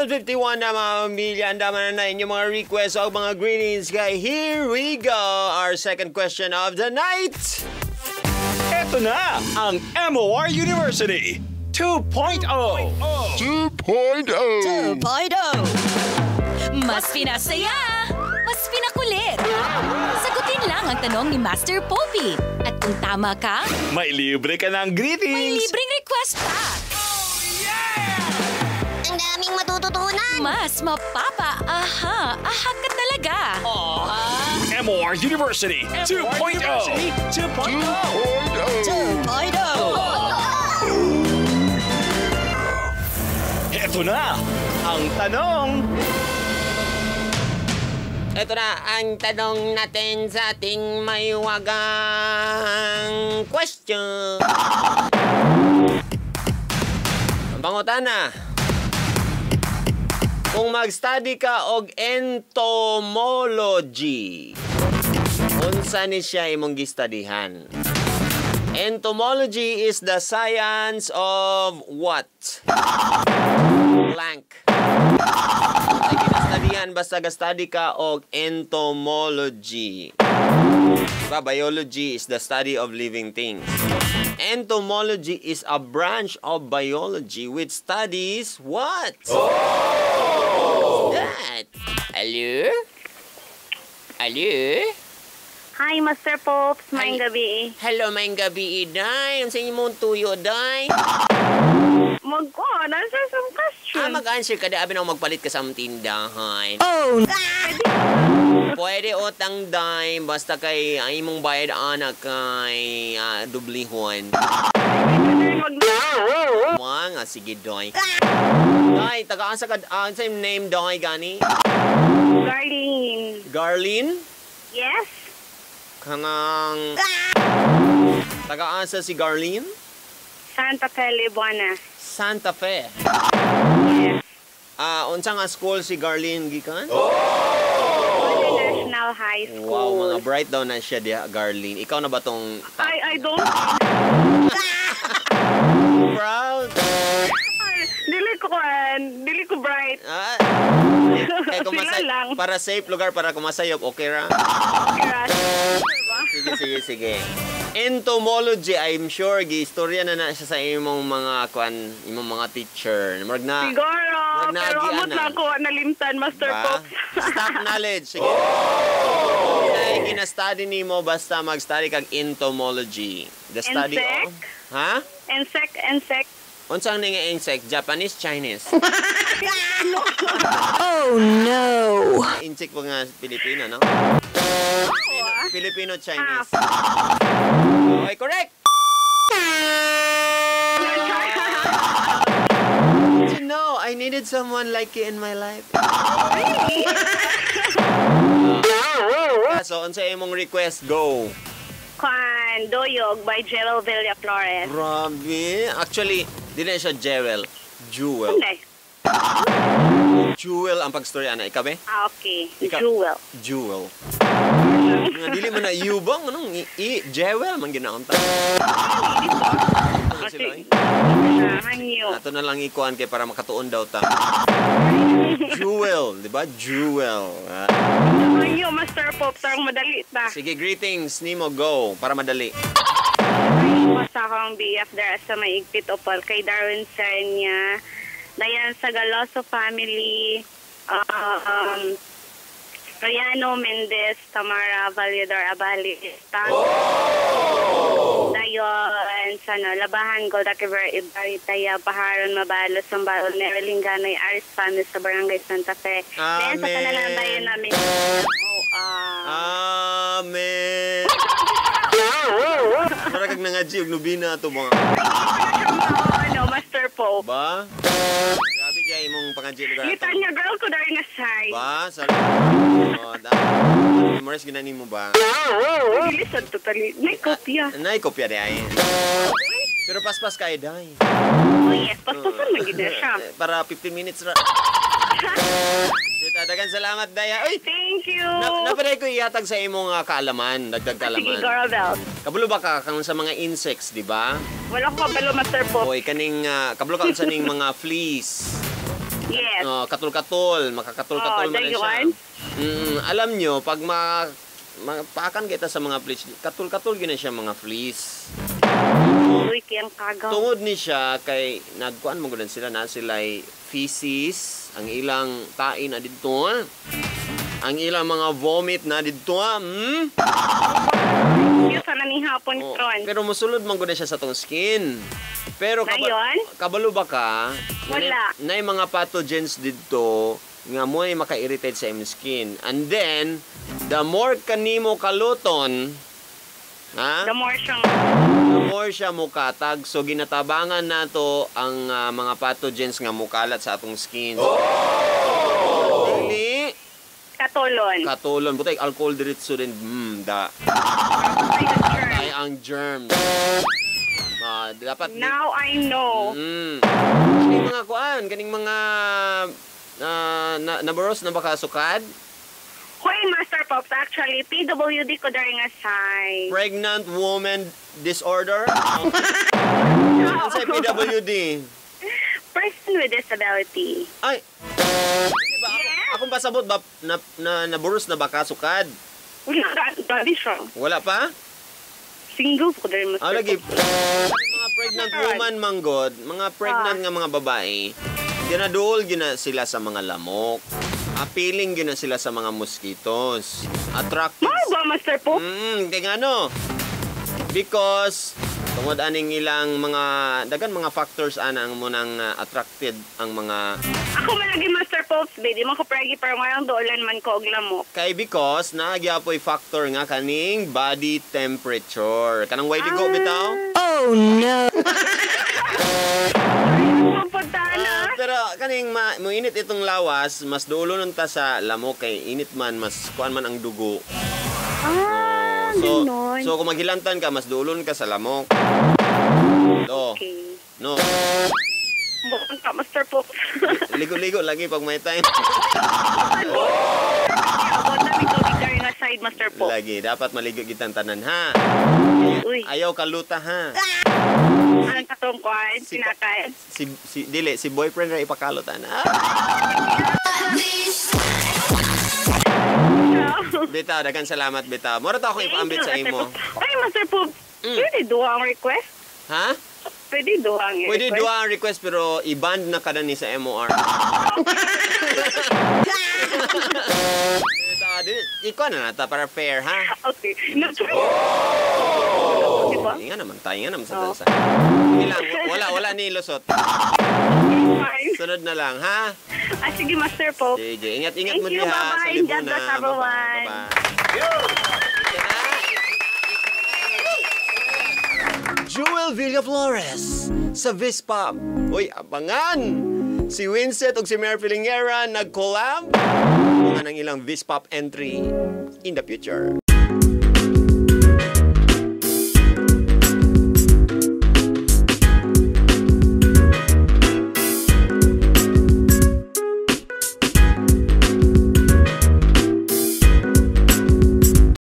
7:51 na, mga pamilya. Ang dama na na inyong mga requests o mga greetings. Kaya here we go. Our second question of the night. Ito na ang MOR University 2.0. 2.0. 2.0. Mas pinasaya, mas pinakulit. Sagutin lang ang tanong ni Master Popey. At kung tama ka, May libre ka ng may greetings. Libreng request pa. Ang daming matututunan. Mas mapapa, aha, aha ka talaga. MOR University 2.0. 2.0. 2.0. Ito na ang tanong. Ito na ang tanong natin sa ating mahiwagang question. Ang pangutana. Kung mag-study ka og entomology, unsa ni siya imong gistudyhan? Entomology is the science of what? Blank. Ay ginastudyhan basta ga-study ka og entomology. Diba? Biology is the study of living things. Entomology is a branch of biology which studies what? What's that? Hello? Hello? Hi, Master Pops. Maayong gabi. Hello, maayong gabi, Iday. Ano sa imong tuyo, Day? Mag-on, answer some question. Ah, mag-answer ka. Di, abi na magpalit ka sa among tindahan. Oh, Pwede utang, Day. Basta kay ang imong bayad ana kay dublihon. Wag Mga nga, sige, Doy. Doy, taga-asa ka, sa imong name, Doy, gani? Garlene. Garlene? Yes? Kanang taga-asa si Garlene? Santa Fe, Libuana. Santa Fe. Yes. Ah, unsa nga school si Garlene gikan? National High School. Wow, mga bright daw na siya diha, Garlene. Ikaw na ba tong I don't. Proud? Ay, dili ko an, dili ko bright. Ah, kay kung Sila lang. para safe lugar para kumasayop, okay ra? Okay, ra. Diba? Sige, sige, sige. Entomology, I'm sure giistorya na na siya sa imong mga kwan, imong mga teacher. Murag na Siguro, murag pero naagian amot na. na ako nalimtan, Master Ba? Pops. Stock knowledge. Sige. Ay, gina-study nimo basta mag-study kag entomology. The study Insect? of. Ha? Insect, insect. Unsa ang nga insect? Japanese, Chinese? Oh no. Insect po nga Pilipino, no? Filipino, Chinese. Okay, correct! Did you know I needed someone like you in my life? Ah, so, unsa imong request? Go! Kwan, Doyog by Jewel Villaflores. Grabe. Actually, di na siya Jewel. Jewel. Hindi. Jewel ang pag-story, ana. Ikaw, be? Ah, okay. Ikaw- Jewel. Jewel. Nga, dili man na yubang. Anong i Jewel man ginaunta. Ano sila, eh? Ah, hangyo. Ato na lang ikuan kay para makatuon daw ta. Jewel, di ba? Jewel. Ah. Hangyo, Master Pop. Tarong madali ta. Sige, greetings nimo, go para madali. Basta akong BF there sa Maigpit Opal kay Darwin Sernia, Dayan sa Galoso family, Riano Mendez, Tamara Valedor Abali, Dayon sa no, Labahan, Goldakiver, Ibaritaya, Baharon, Mabalo, Sambalo, Marilyn Ganoy, Aris family sa Barangay Santa Fe. Dayan sa Amen. tanan bayan namin. Oh, Amen. Para kag nangadji og nobina ato mga. Ano, Master Pope. Ba? Grabe kay imong pangadji lugar ato. Litanya girl ko dahil nga side. Ba? Sa Oh, da. Memorize ginani mo ba? Bilis totally. May kopya. Nay kopya di ay. Pero paspas kay day. Oh yes, paspasan man gid na siya. Para 15 minutes ra. Dita, dagan salamat, Daya. Uy, Thank you. Napaday ko ihatag sa imong kaalaman, dagdag Sige, kaalaman. Garabel. Kabalo ba ka kang sa mga insects, di ba? Wala ko kabalo, Master Pop. Oy, kaning kabalo ka sa ning mga fleas. Yes. Oh, katul-katul, makakatul-katul Oh, man na siya. dayon. Alam nyo, pag paakan kita sa mga fleas, katul-katul gina siya mga fleas. Uy, kayang kagaw. Tungod ni siya kay nagkuan mo gud sila na sila'y feces, ang ilang tain na didto. Ah. Ang ilang mga vomit na didto. Ah. Yun, sana ni hapon Oh, karon. pero musulod man gud na siya sa tong skin. Pero Ngayon? kabalo ba ka? Wala. Na mga pathogens didto nga mo ay maka-irritate sa imong skin. And then, the more kanimo kaluton, ha? The more siyang The more siya mukatag. So ginatabangan nato ang mga pathogens nga mukalat sa atong skin. Oh! Dili katulon. katulon butay alcohol diretso din da. Ay, the germ. Ay ang germs. Ah, dapat Now I know. Kaning mga kuan, kaning mga na naboros na baka sukad? Hoy, Master Pops, actually, PWD ko dari nga sign. Pregnant woman disorder? Ano sa PWD? Person with disability. Ay! Di ba? Ako, Yes. akong pasabot ba na naboros na baka sukad? Wala ka, dali siya. Wala pa? Single ko dari, Master Ah, lagi. Pops. Mga pregnant woman manggod, mga pregnant nga mga babae, ginaduol gina sila sa mga lamok. Appealing gina sila sa mga mosquitoes. Attracted. Mao ba, Master Pops? Kaya nga ano? Because tungod aning ilang mga dagan mga factors ana ang munang attracted ang mga Ako man lagi, Master Pops, baby. Di man ko pregi, pero ngayon doolan man ko og lamok. Kay because naagyapoy factor nga kaning body temperature. Kanang way ligo bitaw? Oh no! Mapunta na. Pero kaning muinit itong lawas, mas dulo nun ta sa lamok kay init man mas kuan man ang dugo. Ah, So ganun. so kung maghilantan ka, mas duolon ka sa lamok. Do. Okay. No. Bukang ka, Master Pops. Ligo-ligo lagi pag may time. Abot na may tubig dari nga side, Master Pops. Lagi dapat maligo kitang tanan ha. Uy, Ayaw kaluta ha. anong katong kuan? Sinakay. Si si dili si boyfriend ra ipakalot ana. Ah! Bitaw, daghang salamat bitaw. Mura ta akong ipaambit sa imo. Ay, Master Pops, pwede duha ang request? Ha? Pwede duha ang Pwede request? duha ang request pero i-band na kada ni sa MOR. Bitaw, ikaw na nata para fair ha. Okay. No, diba? Inga naman tayo, nga naman sa Oo. tansa. Sige lang, wala wala ni lusot. Fine. Sunod na lang ha. Ah, sige, Master Pops. Sige, ingat ingat Thank mo you, diha sa bye-bye. God libuna. bless everyone. Bye-bye. Bye-bye. Jewel Villaflores sa Vispop. Uy, abangan! Si Winsett ug si Mary Pilingera nag-collab. Mga nang ilang Vispop entry in the future.